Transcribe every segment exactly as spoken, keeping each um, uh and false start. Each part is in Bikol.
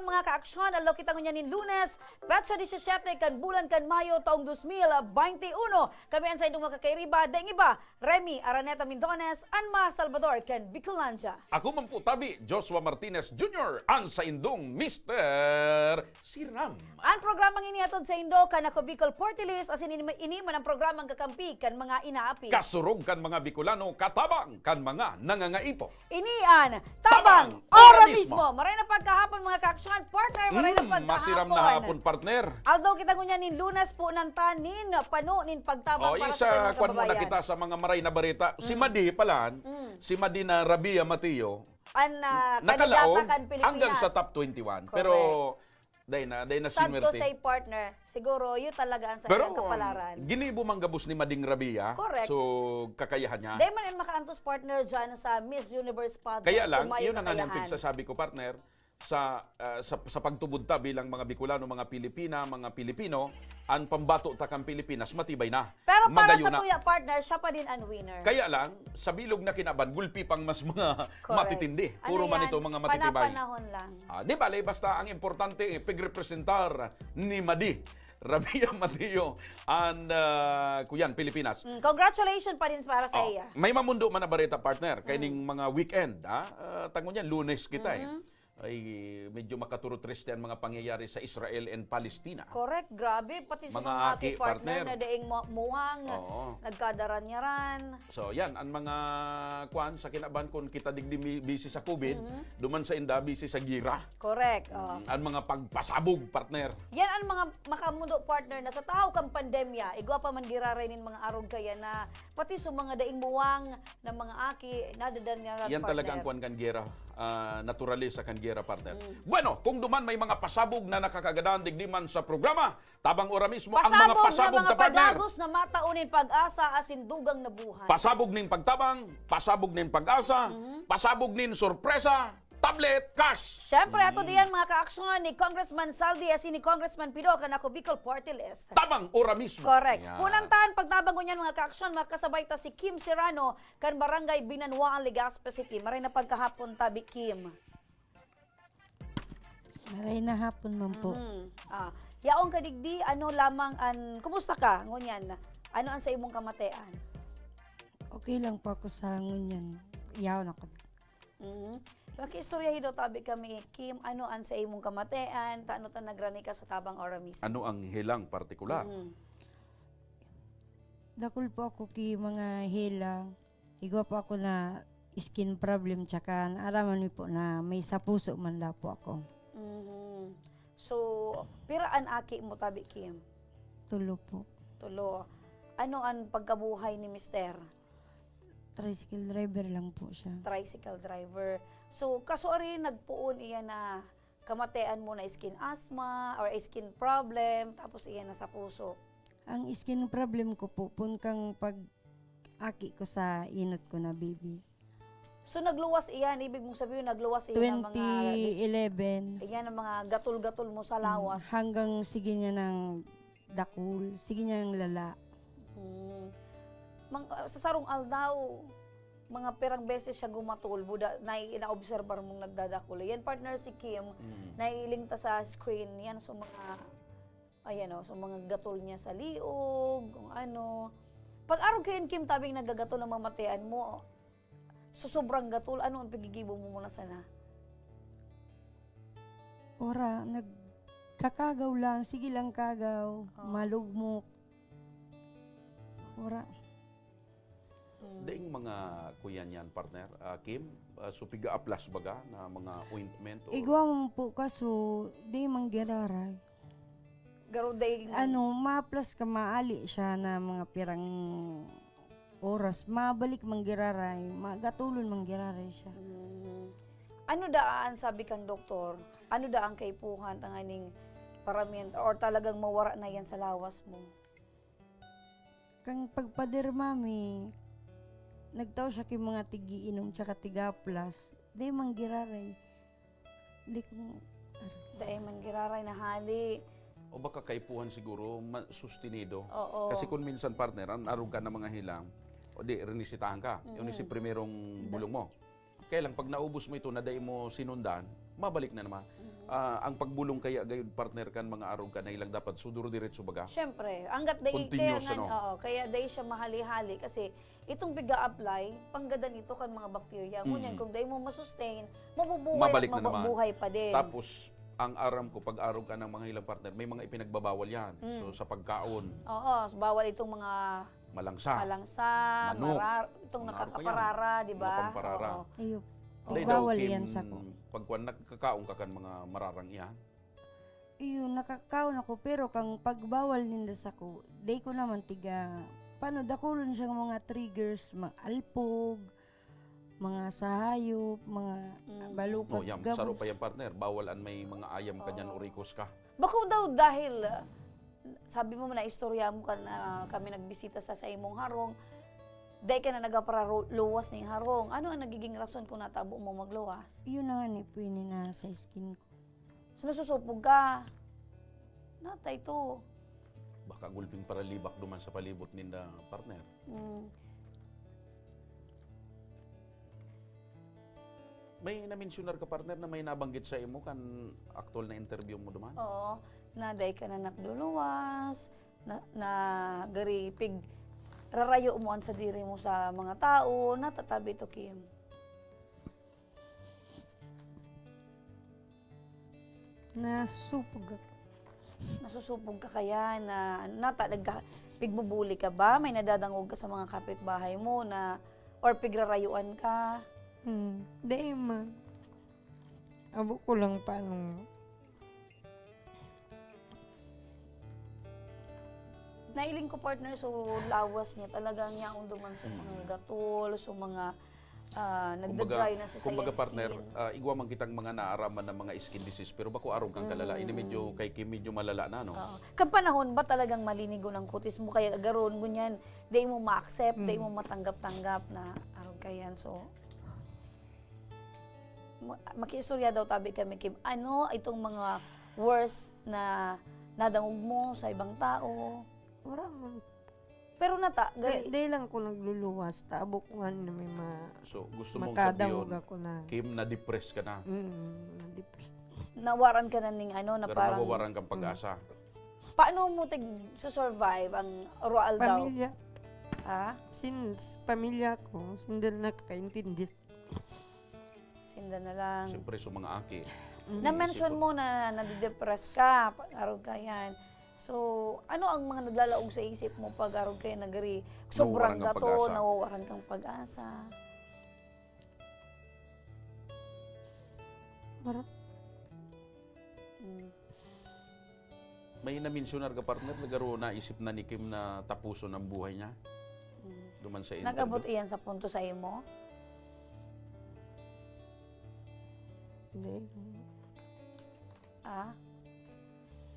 Mga kaaksyon, aldaw kita ngunyan nin Lunes, petsa disisiete kan bulan kan Mayo, taong dos mil baynte uno. Kami an saindong mga kakairiba, daing iba, Remy Araneta Mindones, an mga Salvador kan Bicolandia. Ako man po tabi, Joshua Martinez Junior, an saindong Mister Siram. An programang ini hatod saindo kan Ako Bicol Party List, asin ini, ini man an programang kakampi kan mga inaapi. Kasurog kan mga Bicolano, katabang kan mga nangangaipo. Ini an Tabang Tabang Ora Ora Mismo. Mismo. Maray na pagkahapon, mga kaaksyon, partner, maray na Mm, pagkahapon. Masiram na hapon, partner. Aldaw kita ngunyan nin Lunes, punan ta nin pano nin pagtabang O, para isa, sa ating mga kwan muna kababayan. Kita sa mga maray na bareta. Si Mm. Madi palan, Mm. si Madi na Rabia Mateo, An, ah, nakalaog kandidata kan Pilipinas. Hanggang sa top twenty-one. Pero, Correct. Dai na, dai na Sad to sinwerte. Say, partner, siguro, yun talaga ang sa Pero, ilang kapalaran. Ginibo man gabos ni Mading Rabia. Correct. So, kakayahan niya. Dai man ang makaantos, partner, dyan sa Miss Universe pageant Kaya lang, kung may yun ang kakayahan. Pagsasabi ko, partner, sa, ah, sa, sa pagtubod ta bilang mga Bicolano, mga Pilipina, mga Pilipino, ang pambato ta kang Pilipinas, matibay na. Pero para Magayon sa na. Kuya, partner, siya pa din ang winner. Kaya lang, sa bilog na kinaban, gulpi pang mas mga Correct. Matitindi. Puro Ano man yan? Ito, mga matitibay. Panapanahon lang. Ah, di bale, basta ang importante, eh, pigrepresentar ni Madi Rabia Mateo and, ah, kuyan, Pilipinas. Mm, congratulations pa rin para sa Oh, iya. May mamundo man na bareta, partner, kaining Mm. mga weekend, ah, ah, tango niyan, Lunes kita, eh. Mm-hmm. Ay, medyo makaturotriste ang mga pangyayari sa Israel and Palestina. Correct, grabe. Pati sa Mga mga aki, aki, partner, partner. Na daing mu-, muwang, Oo. Nagkadaranyaran. So, yan, ang mga, kwan, sa kinaban, kung kita digdi mi-, busy sa covid, Mhm. duman sa inda, busy sa gira. Correct, oh. Mm, ang mga pagpasabog, partner. Yan ang mga makamundo, partner, na sa tao kang pandemya, igwa pa man giraray nin mga arog kaya na, pati sa mga daing muwang na mga aki, nadadan nga Yan talaga ang partner. Kwan kan gera, ah, naturalesa kan gera, partner. Mm. Bueno, kung duman may mga pasabog na nakakagadan, digdi man sa programa, Tabang Ora Mismo ang mga Pasabog na pasabog mga ta, partner. Padagos na matao nin pag-asa asin dugang na buhay. Pasabog nin pagtabang, pasabog nin pag-asa, Mhm. pasabog nin sorpresa, tablet, cash. Siyempre, ato Mm. diyan mga kaaksyon ni Congressman Saldi asin ni Congressman Pido kan Ako Bicol Party List. Tabang Ora Mismo. Correct. Yan. Punan ta an pagtabang ngunyan, mga kaaksyon, makasabay ta si Kim Serrano kan Barangay Binanwaan, Legazpi City. Maray na pagkahapon, tabi, Kim. Maray na hapon man po. Mhm. Ah, yaon ka digdi, ano lamang an, kumusta ka ngunyan? Ano an sa imong kamatean? Okay lang po ako sa ngunyan. Yaon ako. Mhm. Makiistoryahi daw tabi kami, Kim, ano an sa imong kamatean? Tano ta nagrani ka sa Tabang Ora Mismo? Ano ang helang partikular? Mhm. Dakul po ako ki mga helang. Igwa po ako na skin problem, tsaka naaraman mi po na may sa puso man daw po ako. Mhm. So, pira an aki mo, tabi, Kim? Tulo po. Tulo. Ano an pagkabuhay ni mister? Tricycle driver lang po siya. Tricycle driver. So, kasuari nagpoon iya na kamatean mo na skin asthma or skin problem, tapos iya na sa puso? Ang skin problem ko po, pun kang pag-aki ko sa inot ko na baby. So, nagluwas iyan, ibig mong sabihin, nagluwas iyan ng mga dis-, Twenty eleven. Iyan ang mga gatol-gatol mo sa Mm, lawas. Hanggang sige niya ng dakul, sige niya ng lala. Mm. Mang-, sa sarong aldaw, mga pirang beses siya gumatol, buda, nai-, naobserbar mong nagdadakul. Yan, partner, si Kim, Mm. nailing ta sa screen. Yan, so mga, ayan o, so mga gatol niya sa liog, kung ano. Pag arog kayo, Kim, tabing nagagatol ang mamatean mo, so sobrang gatol, ano ang pagigibo mo muna sana? Ora, nagkakagaw lang, sige lang kagaw, Oo. malugmok. Ora. Mm. Daing mga kuya niyan, partner, ah, Kim, ah, so piga-aplas baga na mga ointment or Igwa man po, kaso di man giraray. Garo daing Ano, maaplas ka, maali siya na mga pirang oras, mabalik man giraray, magatulon man giraray siya. Mm. Ano da an sabi kang doktor? Ano da ang kaipuhan tanganing paramihan or talagang mawara na yan sa lawas mo? Kan pagpaderma mi, nagtao siya ki mga tig-iinom tsaka tig-aplas. Dai man giraray. Di ko Dai man giraray na hali. O baka kaipuhan siguro, ma-, sustenido. Oo. Kasi kung minsan, partner, ang arog ka ng mga helang, o di, rinisitahan ka. Yung Mm. si primerong Da- bulong mo. Kaya lang, pag naubos mo ito na dai mo sinundan, mabalik na naman. Mhm. Ah, ang pagbulong kaya gayud, partner, kan mga arog ka na ilang dapat suduro diretso baga? Siyempre, hanggat dai, kaya Continuous, nga, ano? Oo, kaya dai siya mahali-hali kasi itong piga-apply, panggadan ito kan mga bakterya. Ngunyan, Mm. kung dai mo masustain, mabubuhay Mabalik at na naman. mabubuhay pa din. Tapos, ang aram ko, pag arog ka ng mga ilang partner, may mga ipinagbabawal yan. Mm. So, sa pagkaon. Oo, bawal itong mga Malangsa. malangsa, Manok. marar-, itong Mga arog pa yan. nakakaparara, di ba? Mga pamparara. Oo. Ayun. Hindi Bawal daw, yan Kim, sa ko. Pagkuan, nagkakaon ka kan mga mararang iyan? Iyo, nakakaon ako, pero kang pagbawal ninda sako, dai ko naman tiga, paano, dakulon siyang mga triggers, mga alpog, mga sahayop, mga Mm. balukag, Oh, yan. Saro gabos. pa yan, partner. Bawal an may mga ayam ka dyan, Oo. urikos ka. Bako daw dahil, ah, sabi mo, naistorya mo ka na kami nagbisita sa, sa imong harong, dai ka na nagaparaluwas ning harong. Ano ang nagiging rason kung natabo mo magluwas? Yun na nga ni Pwini na sa skin ko. So, nasusupog ka. Natay to. Baka gulping paralibak duman sa palibot ninda, partner. Mm. May namensyunar ka, partner, na may nabanggit sa imo kan aktual na interview mo duman? Oo. Na dai ka na nakduluwas, na, na gari pig rarayo mo an sadiri mo sa mga tao, natatabi to, Kim. Nasupog ako. Nasusupog ka kaya na, nata, nagka, pigmubuli ka ba? May nadadangog ka sa mga kapitbahay mo na, or pigrarayuan ka? Hmm, dai man. Abo ko lang paano. Nailing ko, partner, so lawas niya talagang yaon duman sa mga Mm. gatol, so mga, ah, Kumbaga, nagda-dry na sa kumbaga, iyang partner, skin. ah, igwa man kitang mga naaraman na mga skin disease, pero bako arog kang kalala. Ini medyo, Mm. kay Kim, medyo malala na, no? Oo. Kan panahon ba talagang malinigon ang kutis mo, kaya garo ngunyan, dai mo ma-accept, dai Mm. mo matanggap-tanggap na arog ka yan. So, ma-, makiistorya daw tabi kami, Kim. Ano itong mga worst na nadangog mo sa ibang tao? Wala man. Pero nata, Di, gari- di lang ko nagluluwas. Taabo ko nga na may ma-, So, gusto mong makadangog sabihin, ako na. Kim, na-depress ka na? Mm, na-depress. Nawaran ka na ning ano, na Pero parang nawawaran kang pag-asa? Mm. Paano mo tig-survive ang roal daw? Pamilya. Ha? Since pamilya ko, sinda nakakaintindi. Sinda na lang. Siyempre, sa mga aki. Mm. Na-mention Isipon. mo na nadidepress ka, pa-, arog ka yan. So, ano ang mga naglalaog sa isip mo pag arog ka yan, nagari? Sobrang Nawawalan kang gato, pag-asa. nawawalan kang pag-asa. Mara- Mm. May namensyunar ka, partner, na garo naisip na ni Kim na tapuson ang buhay niya? Mm. Duman sa interview? Nag-abot iyan sa punto sa imo? Hindi. Ah?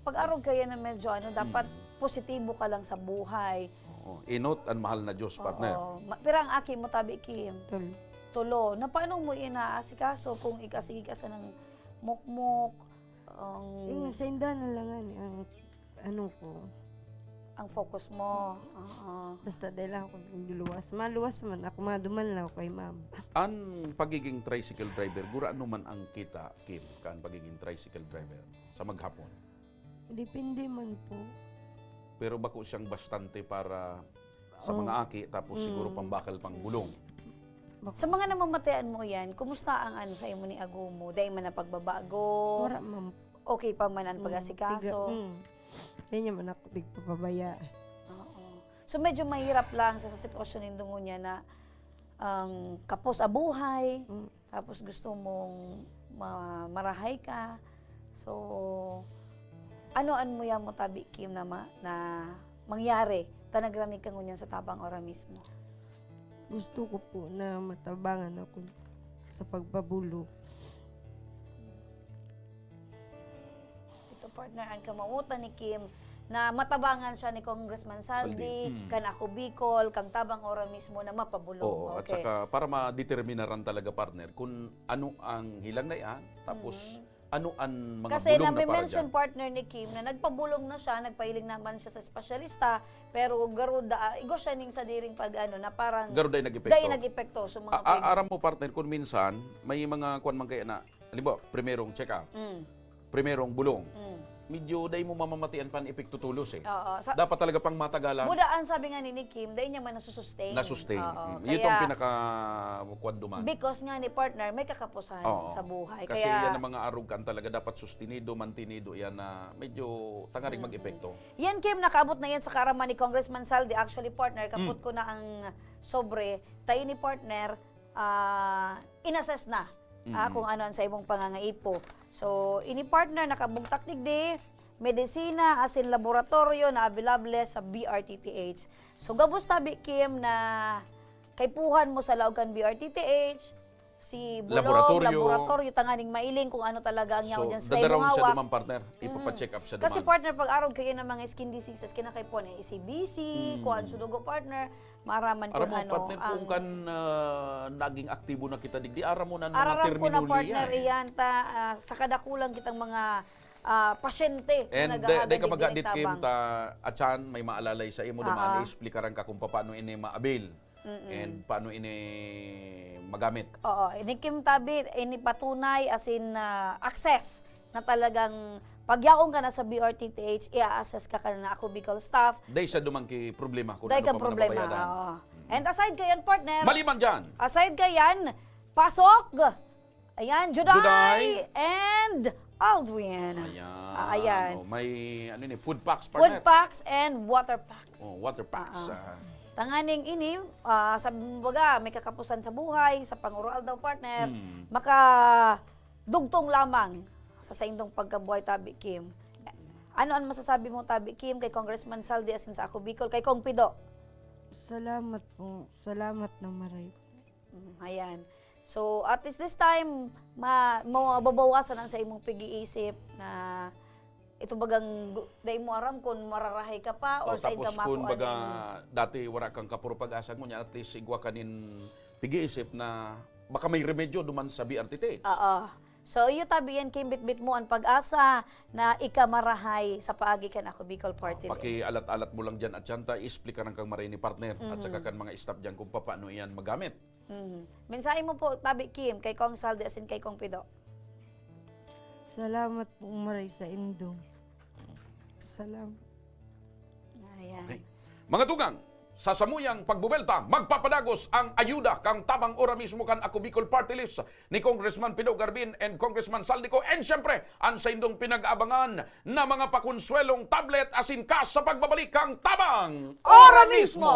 Pag-arog kaya na medyo ano, dapat Mm. positibo ka lang sa buhay. Oo. Inot ang mahal na Diyos, partner. Oo. Ma-, pira ang aki mo, tabi, Kim? Tulo. Tulo. Na paano mo inaasikaso kung ika-, sige ka sa nang mukmok, ang Yung sa inda na lang, ani, ang ano ko. Ang focus mo. Oo. Basta dahil ako nagluluwas. Maluwas man ako, maduman lang ako kay ma'am. Ang pagiging tricycle driver, gurano man ang kita, Kim, kan pagiging tricycle driver sa maghapon? Depende man po. Pero bako siyang bastante para sa Oo. mga aki, tapos siguro Mm. pambakal, pangbulong. Bako. Sa mga namamatean mo yan, kumusta ang ano sa imo ni Agomo? Dai man na pagbabago? Wala, ma'am. Okay pa man ang Mm, pag-asikaso? tiga-, mm. Di niya man ako tigpapabaya. Oo. So, medyo mahirap lang sa, sa sitwasyon nindo ngunyan na ang kapos a buhay, Mm. tapos gusto mong ma-, marahay ka. So, ano an muya mo tabi, Kim, na ma-, na mangyari ta nagrani ka ngunyan sa tabang ora mismo? Gusto ko po na matabangan ako sa pagpabulong. Ito, partner, an kamawot ni Kim na matabangan siya ni Congressman Saldi, Saldi. Mm. kan Ako Bicol, kang tabang ora mismo na mapabulong. Oo, at Okay. saka para madeterminaran talaga, partner, kung ano ang hilang na iyan, tapos Mm. ano ang mga Kasi bulong na na may para mention, dyan. partner, ni Kim na nagpabulong na siya, nagpahiling naman siya sa espesyalista, pero garo da, igwa siya ning sadiring pag ano, na parang Garo day nag-epekto. day nag-epekto sa mga A-, a-, pwede. aram mo, partner, kung minsan, may mga kwan man kaya na, halimbawa, primerong check-up. Mm. primerong bulong, Mm. medyo dai mo mamamatian pa an epekto tolos eh. Oo. Sa, Dapat talaga pang matagalan. Buda an sabi nga ni Kim, dai niya man nasusustain. Nasustain. Oo. Mm. Yun Kaya, ang pinaka kwan duman. Because nga ni partner, may kakapusan Oo. sa buhay. Kasi Kaya, yan ang mga arog kan talaga dapat sustinido, mantinido yan na medyo tangaring mag-epekto. Yan, Kim, nakaabot na yan sa kaaraman ni Congressman Saldi. Actually, partner, kapot Mm. ko na ang sobre. Tayo ni partner, ah, in-assess na ah, Mm. kung ano ang sa imong pangangaipo. So, ini partner, nakabugtak digdi, medisina, asin laboratoryo na available sa B R T T H. So, gabos tabi, Kim, na kaipuhan mo sa laog kan B R T T H, si Bulog, Laboratoryo. Laboratoryo, tanganing mailing kung ano talaga ang yaon So, dyan sa dadaraw imong siya hawak. duman, partner. Mm. Ipapacheck up siya Kasi duman. Partner, pag arog kayo ng mga skin diseases, kinakaipuhan eh, C B C, Mm. kuan sa dugo, partner, maaraman Aram kung mo, ano partner, kung ang kan ah, naging aktibo na kita digdi, aram mo na ang mga Araram ko na, terminolohiya partner, eh. Iyan, ta, ah, sa kadakulang kitang mga ah, pasyente na And naghahaga uh, dai ka digdi magadit, ning Kim, tabang. ta atyan, may maalalay sa imo, Ah, dumaan, ah. Explikaran ka kung paano ini ma-avail Mm-mm. and paano ini magamit. Oo, ini Kim tabi, ini patunay, as in, ah, access na talagang pagyaon ka na sa B R T T H, i-assess ka ka na ako Bicol staff. Dai sa duman ki problema kung Dai ano ka pa man problema. nababayadan. Oo. And aside kayan, partner, Maliban dyan, aside kayan, pasok, ayan, Juday, Juday. And Aldwin. Ayan. Ah, ayan. Oh, may ano ni, food packs, Food partner. packs and water packs. Oh, water packs. Ah, ah. ah. Tanganing ini, ah, sa baga, may kakapusan sa buhay, sa panguraldaw, partner, Hmm. makadugtong lamang sa saindong pagkabuhay, Tabi Kim. Ano ang masasabi mo, Tabi Kim, kay Congressman Saldi asin sa Ako Bicol, kay Kong Pido? Salamat po. Salamat na maray. Mm, ayan. So, at least this time, ma mababawasan ang sa imong pag-iisip na ito bagang gu- dai mo aram kung mararahay ka pa or Oh, sa tapos inta kung makuha baga nin- dati wala kang kapuro pag-asa, ngunyan at least igwa ka nin pag-iisip na baka may remedyo duman sa B R T T H. Oo. So, iyo tabi yan, Kim, bitbit mo ang pag-asa na ikamarahay sa paagi kan Ako Bicol Party List. Pakialat-alat mo lang dyan at yan ta, explikaran kang maray ni partner at saka kan mga staff dyan kung paano iyan magamit. Mhm. Mensahe mo po, Tabi Kim, kay Kong Saldi asin kay Kong Pido. Salamat po maray sa indo. Salamat. Ayan. Okay. Mga tugang, sa samuyang pagbubelta, magpapadagos ang ayuda kang tabang ora mismo kan Ako Bicol Party List ni Congressman Pido Garbin and Congressman Saldico, and syempre, ang saindong pinag-aabangan na mga pakonsuelong tablet asin kas sa pagbabalik kang tabang Ora mismo!